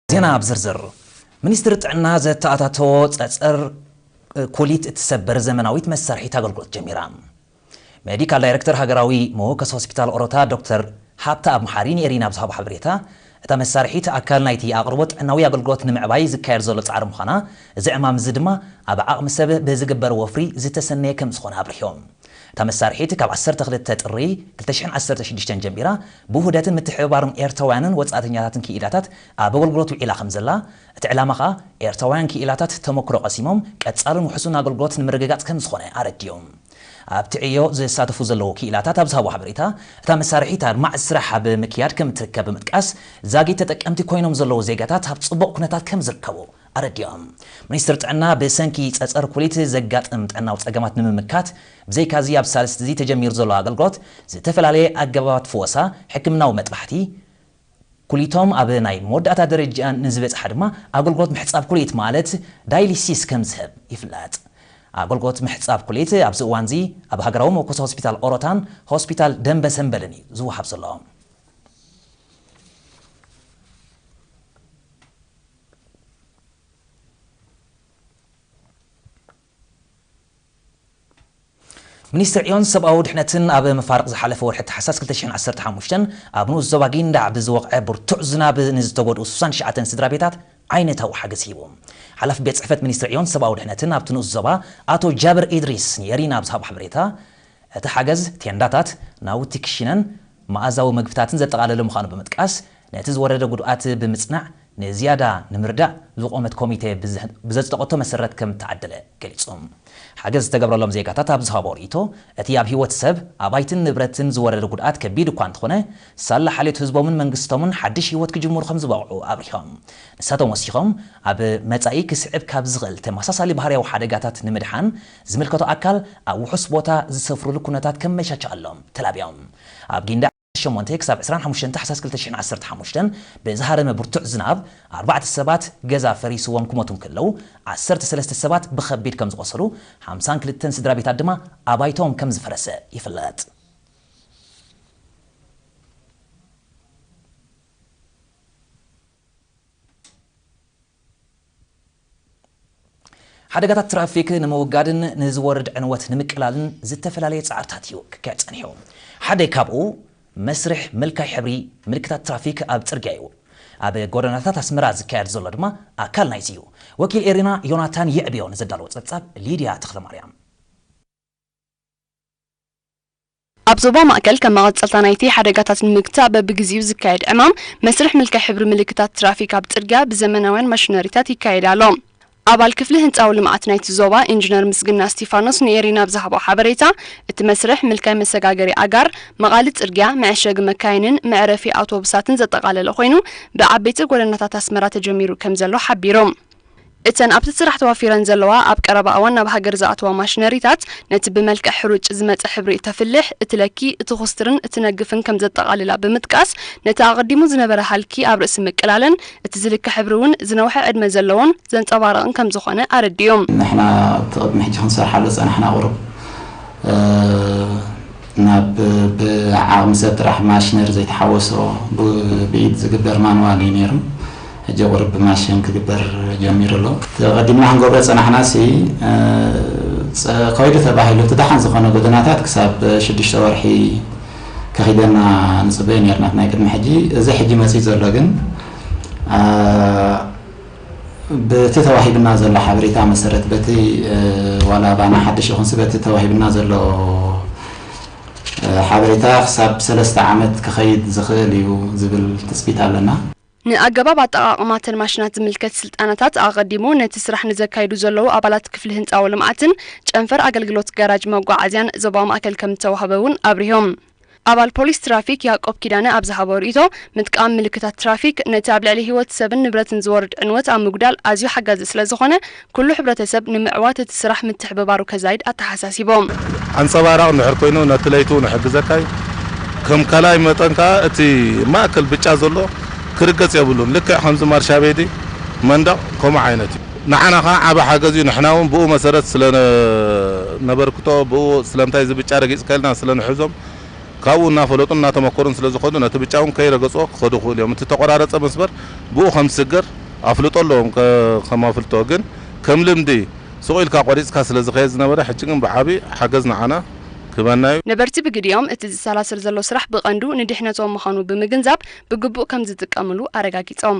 ዜና ብዝርዝር። ሚኒስትሪ ጥዕና ዘተኣታተዎ ጸጸር ኩሊት እትሰብር ዘመናዊት መሳርሒት ኣገልግሎት ጀሚራ። ሜዲካል ዳይሬክተር ሃገራዊ መወከሲ ሆስፒታል ኦሮታ ዶክተር ሃብተኣብ መሓሪ ንኤሪና ኣብ ዝሃቦ ሓበሬታ፣ እታ መሳርሒት ኣካል ናይቲ ኣቕርቦት ጥዕናዊ ኣገልግሎት ንምዕባይ ዝካየድ ዘሎ ጻዕሪ ምዃና፣ እዚ ዕማም እዚ ድማ ኣብ ዓቕሚ ሰብ ብዝግበር ወፍሪ ዝተሰነየ ከም ዝኾነ ኣብሪሆም። እታ መሳርሒት ካብ ዓሰርተ ክልተ ጥሪ ክልተ ሽሕን ዓሰርተ ሽዱሽተን ጀሚራ ብውህደትን ምትሕብባርን ኤርትራውያንን ወጻእተኛታትን ክኢላታት ኣብ ኣገልግሎት ውዒላ ከም ዘላ፣ እቲ ዕላማ ከኣ ኤርትራውያን ክኢላታት ተመክሮ ቀሲሞም ቀጻልን ውሑስን ኣገልግሎት ንምርግጋጽ ከም ዝኾነ ኣረዲኦም። ኣብቲ ዕዮ ዝሳተፉ ዘለዉ ክኢላታት ኣብ ዝሃቦ ሓበሬታ፣ እታ መሳርሒት ኣድማዒ ስራሕ ኣብ ምክያድ ከም እትርከብ ብምጥቃስ፣ ዛጊት ተጠቀምቲ ኮይኖም ዘለዉ ዜጋታት ኣብ ጽቡቕ ኩነታት ከም ዝርከቡ ኣረዲኦም። ሚኒስትሪ ጥዕና ብሰንኪ ጸጸር ኩሊት ዘጋጥም ጥዕናዊ ጸገማት ንምምካት፣ ብዘይካዚ ኣብ ሳልስቲ እዚ ተጀሚሩ ዘሎ ኣገልግሎት ዝተፈላለየ ኣገባባት ፍወሳ፣ ሕክምናዊ መጥባሕቲ፣ ኩሊቶም ኣብ ናይ መወዳእታ ደረጃ ንዝበጽሓ ድማ ኣገልግሎት ምሕጻብ ኩሊት ማለት ዳይሊሲስ ከም ዝህብ ይፍለጥ። ኣገልግሎት ምሕጻብ ኩሊት ኣብዚ እዋንዚ ኣብ ሃገራዊ መወከሲ ሆስፒታል ኦሮታን ሆስፒታል ደንበ ሰንበልን እዩ ዝወሃብ ዘሎ። ሚኒስትሪ ዕዮን ሰብኣዊ ድሕነትን ኣብ መፋርቕ ዝሓለፈ ወርሒ ታሕሳስ ክልተ ሽሕን ዓሰርተ ሓሙሽተን ኣብ ንኡስ ዞባ ጊንዳዕ ብዝወቕዐ ብርቱዕ ዝናብ ንዝተጎድኡ ስሳን ትሽዓተን ስድራ ቤታት ዓይነታዊ ሓገዝ ሂቡ። ሓላፊ ቤት ጽሕፈት ሚኒስትሪ ዕዮን ሰብኣዊ ድሕነትን ኣብቲ ንኡስ ዞባ ኣቶ ጃብር ኢድሪስ ንኤሪና ኣብ ዝሃቦ ሓበሬታ፣ እቲ ሓገዝ ቴንዳታት፣ ናውቲ ክሽነን መኣዛዊ መግብታትን ዘጠቓለለ ምዃኑ ብምጥቃስ፣ ነቲ ዝወረደ ጉድኣት ብምጽናዕ ንዝያዳ ንምርዳእ ዝቖመት ኮሚቴ ብዘ-፣ ብዘጽደቐቶ መሰረት ከም እተዓደለ ገሊጹ። ሓገዝ ዝተገብረሎም ዜጋታት ኣብ ዝሃቦ ርእይቶ፣ እቲ ኣብ ህይወት ሰብ፣ ኣባይትን ንብረትን ዝወረደ ጉድኣት ከቢድ እኳ እንተኾነ፣ ሳላ ሓልዮት ህዝቦምን መንግስቶምን ሓድሽ ህይወት ክጅምሩ ከም ዝበቕዑ ኣብሪሆም። ንሳቶም ወሲኾም፣ ኣብ መጻኢ ክስዕብ ካብ ዝኽእል ተመሳሳሊ ባህርያዊ ሓደጋታት ንምድሓን፣ ዝምልከቶ ኣካል ኣብ ውሑስ ቦታ ዝሰፍሩሉ ኩነታት ከመቻችኣሎም ተላብዮም። ኣብ ጊንዳዕ ሸሞንተ ክሳብ ዕስራን ሓሙሽተን ታሕሳስ ክልተ ሽሕን ዓሰርተ ሓሙሽተን ብዝሃረመ ብርቱዕ ዝናብ፣ ኣርባዕተ ሰባት ገዛ ፈሪስዎም ክሞቱ እንከለዉ፣ ዓሰርተ ሰለስተ ሰባት ብኸቢድ ከም ዝቖሰሉ፣ ሓምሳን ክልተን ስድራ ቤታት ድማ ኣባይቶም ከም ዝፈረሰ ይፍለጥ። ሓደጋታት ትራፊክ ንምውጋድን ንዝወርድ ዕንወት ንምቅላልን ዝተፈላለየ ጻዕርታት እዩ ክካየድ ጸኒሑ። ሓደ ካብኡ መስርሕ ምልካይ ሕብሪ ምልክታት ትራፊክ ኣብ ጽርግያ እዩ። ኣብ ጎደናታት ኣስመራ ዝካየድ ዘሎ ድማ ኣካል ናይዚ እዩ። ወኪል ኤሪና ዮናታን የዕብዮ ንዘዳለዎ ጸብጻብ ሊድያ ተኽለማርያም። ኣብ ዞባ ማእከል ከም መቐጸልታ ናይቲ ሓደጋታት ንምግታእ በብግዜኡ ዝካየድ ዕማም መስርሕ ምልካይ ሕብሪ ምልክታት ትራፊክ ኣብ ጽርግያ ብዘመናውያን ማሽነሪታት ይካየድ ኣሎ። ኣባል ክፍሊ ህንጻዊ ልምዓት ናይቲ ዞባ ኢንጂነር ምስግና እስቲፋኖስ ንኤሪና ኣብ ዝሃቦ ሓበሬታ፣ እቲ መስርሕ ምልካይ መሰጋገሪ ኣጋር፣ መቓሊ ጽርግያ፣ መዐሸጊ መካይንን መዕረፊ ኣውቶቡሳትን ዘጠቓለለ ኮይኑ፣ ብዓበይቲ ጎደናታት ኣስመራ ተጀሚሩ ከም ዘሎ ሓቢሩ። እተን ኣብቲ ስራሕ ተዋፊረን ዘለዋ ኣብ ቀረባ እዋን ናብ ሃገር ዝኣተዋ ማሽነሪታት ነቲ ብመልክዕ ሕሩጭ ዝመጸ ሕብሪ እተፍልሕ፣ እትለኪ፣ እትኹስትርን እትነግፍን ከም ዘጠቓልላ ብምጥቃስ፣ ነቲ ኣቐዲሙ ዝነበረ ሃልኪ ኣብ ርእሲ ምቅላለን እቲ ዝልከ ሕብሪ እውን ዝነውሐ ዕድመ ዘለዎን ዘንጸባርቕን ከም ዝኾነ ኣረዲኡ። ንሕና እቲ ቅድሚ ሕጂ ክንሰርሓሉ ዝጸናሕና ቁሩብ፣ እ፣ ናብ ብዓቕሚ ሰብ ጥራሕ ማሽነሪ ዘይተሓወሶ ብ-፣ ብኢድ ዝግበር ማንዋል እዩ ነይሩ። ሕጂ ቁሩብ ብማሽን ክግበር ጀሚሩ ኣሎ። እቲ ቀዲምና ክንገብሮ ዝጸናሕና ሲ፣ እ፣ ጸ-፣ ከይዱ ተባሂሉ እቲ ደሓን ዝኾነ ጎደናታት ክሳብ ሽዱሽተ ወርሒ ከኺደና ንጽበዮ ነይርና ናይ ቅድሚ ሕጂ። እዚ ሕጂ መጺኡ ዘሎ ግን፣ እ፣ በቲ ተዋሂብና ዘሎ ሓበሬታ መሰረት፣ በቲ፣ እ፣ ዋላ ባና ሓድሽ ይኹንሲ በቲ ተዋሂብና ዘሎ፣ እ፣ ሓበሬታ ክሳብ ሰለስተ ዓመት ክኸይድ ዝኽእል እዩ ዝብል ትጽቢት ኣለና። ንኣገባብ ኣጠቓቕማ እተን ማሽናት ዝምልከት ስልጠናታት ኣቐዲሙ ነቲ ስራሕ ንዘካይዱ ዘለዉ ኣባላት ክፍሊ ህንጻዊ ልምዓትን ጨንፈር ኣገልግሎት ጋራጅ መጓዓዝያን ዞባዊ ማእከል ከም እተዋህበ እውን ኣብሪሆም። ኣባል ፖሊስ ትራፊክ ያዕቆብ ኪዳነ ኣብ ዝሃቦ ርእይቶ፣ ምጥቃም ምልክታት ትራፊክ ነቲ ኣብ ልዕሊ ህይወት ሰብን ንብረትን ዝወርድ ዕንወት ኣብ ምጉዳል ኣዝዩ ሓጋዚ ስለ ዝኾነ፣ ኩሉ ሕብረተሰብ ንምዕዋት እቲ ስራሕ ምትሕብባሩ ከዛይድ ኣተሓሳሲቦም። ኣንጸባራቕ እንድሕር ኮይኑ ነቲ ለይቲ እውን ይሕግዘካ እዩ። ከም ካልኣይ መጠን ከኣ እቲ ማእከል ብጫ ዘሎ ክርገጽ የብሉን። ልክዕ ከምዚ ማርሻ ቤዲ መንደቕ ከምኡ ዓይነት እዩ። ንዓና ከኣ ዓቢ ሓገዝ እዩ። ንሕና እውን ብኡ መሰረት ስለ ነ-፣ ነበርክቶ፣ ብኡ ስለምንታይ እዚ ብጫ ረጊጽካ ኢልና ስለ ንሕዞም፣ ካብኡ እናፈለጡን እናተመኮሩን ስለ ዝኸዱ፣ ነቲ ብጫ እውን ከይረገጽዎ ክኸዱ ይኽእሉ እዮም። እቲ ተቆራረጸ መስመር ብኡ ከም ዝስገር ኣፍልጦ ኣለዎም። ከ-፣ ከም ኣፍልጦ ግን ከም ልምዲ ሱቕ ኢልካ ቆሪጽካ ስለ ዝኸየድ ዝነበረ፣ ሕጂ ግን ብዓቢ ሓገዝ ንዓና ክበና እዩ። ነበርቲ ብግዲኦም፣ እቲ ዝሰላሰል ዘሎ ስራሕ ብቐንዱ ንድሕነቶም ምዃኑ ብምግንዛብ፣ ብግቡእ ከም ዝጥቀምሉ ኣረጋጊጾም።